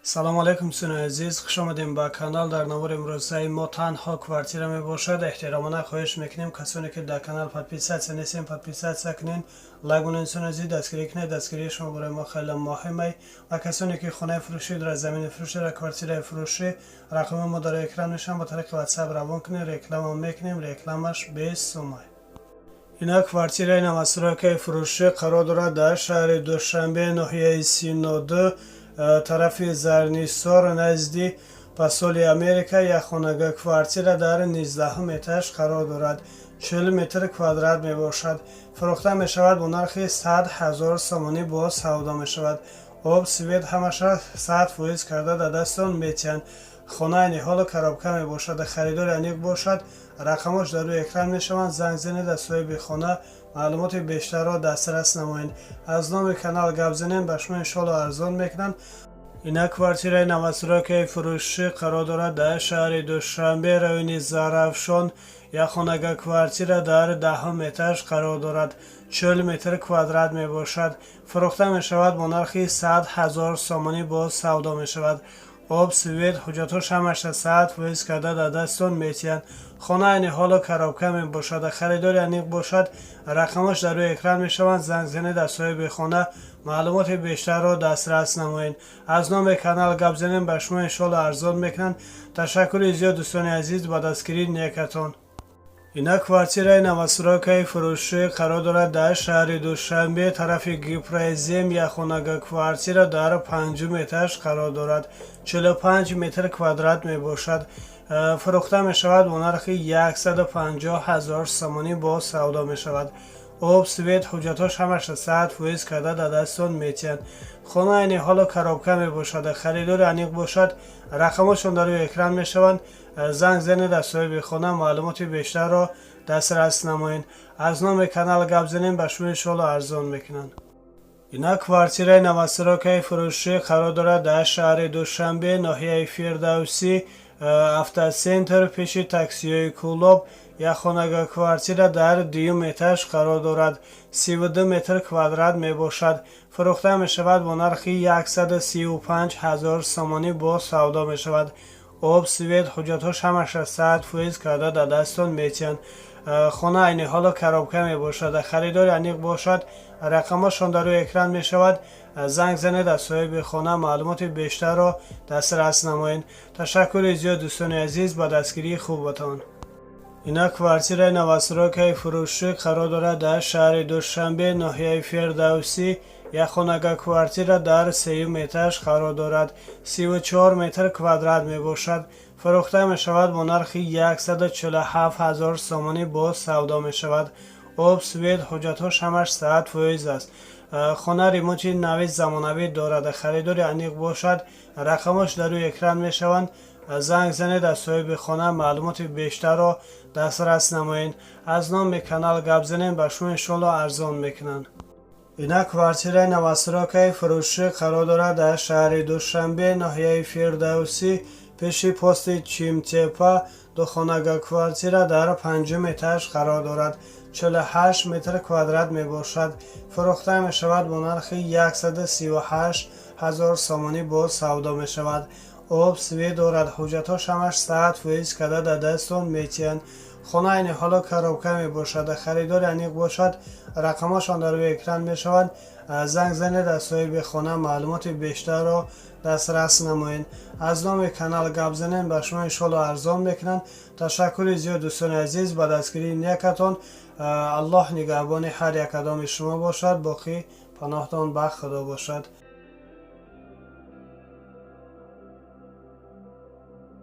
Салому алайкум, дӯстони азиз, хуш омадем ба канал. Дар навори имрӯзаи мо танҳо квартира мебошад. Эҳтиромона хоҳиш мекунем, касоне ки дар канал подписаться нестем, подписаться кунен, лайк монед. Дӯстони азиз, дастгирӣ кунед. Дастгирии шумо барои мо хеле муҳим. Ва касоне ки хонаи фурӯшӣ дорад, замини фурӯшӣ дорад, квартираи фурӯшӣ, рақами мо дар экран мешаванд, ба тариқи WhatsApp равон кунед, реклама мекунем, рекламаш 20 сомай. Ина квартираи новостройкаи фурӯшӣ қарор дорад дар шаҳри Душанбе, ноҳияи Синоду, тарафи Зарнисор, назди посоли Америка. Як хонага квартира дар 19-ум этаж қарор дорад, 40 метр квадрат мебошад. Фурӯхта мешавад бо нархи 100 000 сомонӣ, боз савдо мешавад. Об, свет ҳамаша 100% карда дар дастон метиҳанд. Хона айни ҳоло коробка мебошад. Харидори аниқ бошад, рақамош дар рӯи экран мешаванд, занг занед, аз соҳиби хона маълумоти бештарро дастрас намоед. Аз номи канал гап занем, ба шумо иншоалло арзон мекунанд. Ина квартираи новостройкаи фурӯшӣ қарор дорад дар шаҳри Душанбе, райони Зарафшон. Як хонага квартира дар 10-ум этаж қарор дорад, 40 метр квадрат мебошад. Фурӯхта мешавад бо нархи 100 000 сомонӣ, боз савдо мешавад. Об, свет, ҳуҷҷатҳош ҳамаша 100% карда дар дастон метиҳанд. Хона айни ҳоло коробка мебошад. Харидори аниқ бошад, рақамош дар рӯи экран мешаванд, занг занед, аз соҳиби хона маълумоти бештарро дастрас намоед. Аз номи канал гап занем, ба шумо иншоалло арзон мекунанд. Ташаккури зиёд, дӯстони азиз, ба дастгирии некатон. Ина квартираи новостройкаи фурӯшӣ қарор дорад дар шаҳри Душанбе, тарафи Гипрозем. Як хонага квартира дар панҷум этаж қарор дорад, 45 метр квадрат мебошад. Фурӯхта мешавад бо нархи 150 000 сомонӣ, боз савдо мешавад. Об, свет, ҳуҷҷатҳош ҳамаша 100% карда дар дастон метиҳанд. Хона айни ҳоло коробка мебошад. Харидори аниқ бошад, рақамҳошон дар рӯи экран мешаванд, занг занед, аз соҳиби хона маълумоти бештарро дастрас намоед. Аз номи канал гап занем, ба шумо иншоалло арзон мекунанд. Ина квартираи новостройкаи фурӯшӣ қарор дорад дар шаҳри Душанбе, ноҳияи Фирдавсӣ, Автоцентр, пеши таксиҳои Кӯлоб. Як хонага квартира дар дуюм этаж қарор дорад, 32 метр квадрат мебошад. Фурӯхта мешавад бо нархи 135 000 сомонӣ, боз савдо мешавад. Об, свет, ҳуҷҷатҳош ҳамаша 100% карда дар дастон метиҳанд. Хона айни ҳоло коробка мебошад. Харидори аниқ бошад, рақамҳошон дар рӯи экран мешавад, занг занед, аз соҳиби хона маълумоти бештарро дастрас намоед. Ташаккури зиёд, дӯстони азиз, ба дастгирии хубатон. Ина квартираи новостройкаи фурӯшӣ қарор дорад дар шаҳри Душанбе, ноҳияи Фирдавсӣ. Як хонага квартира дар сеюм этаж қарор дорад, 34 метр квадрат мебошад. Фурӯхта мешавад бо нархи 147 000 сомонӣ, боз савдо мешавад. Об, свет, ҳуҷҷатҳош ҳамаш 100% аст. Хона ремонти нави замонавӣ дорад. Харидори аниқ бошад, рақамҳош дар рӯи экран мешаванд, занг занед, аз соҳиби хона маълумоти бештарро дастрас намоед. Аз номи канал гап занем, ба шумо иншоалло арзон мекунанд. Ина квартираи новостройкаи фурӯшӣ қарор дорад дар шаҳри Душанбе, ноҳияи Фирдавсӣ, пеши пости Чимтепа. Духонага квартира дар панҷум этаж қарор дорад, 48 метр квадрат мебошад. Фурӯхта мешавад бо нархи 138 000 сомонӣ, боз савдо мешавад. Об, свет дорад, ҳуҷҷатҳош ҳамаш 100% карда дар дастон метиҳанд. Хона айни ҳоло коробка мебошад. Харидори аниқ бошад, рақамҳошон дар рӯи экран мешаванд, занг занед, аз соҳиби хона маълумоти бештарро дастрас намоед. Аз номи канал гап занем, ба шумо иншоалло арзон мекунанд. Ташаккури зиёд, дӯстони азиз, ба дастгирии некатон. Аллоҳ нигаҳбони ҳар як кадоми шумо бошад. Боқӣ паноҳтон ба Худо бошад.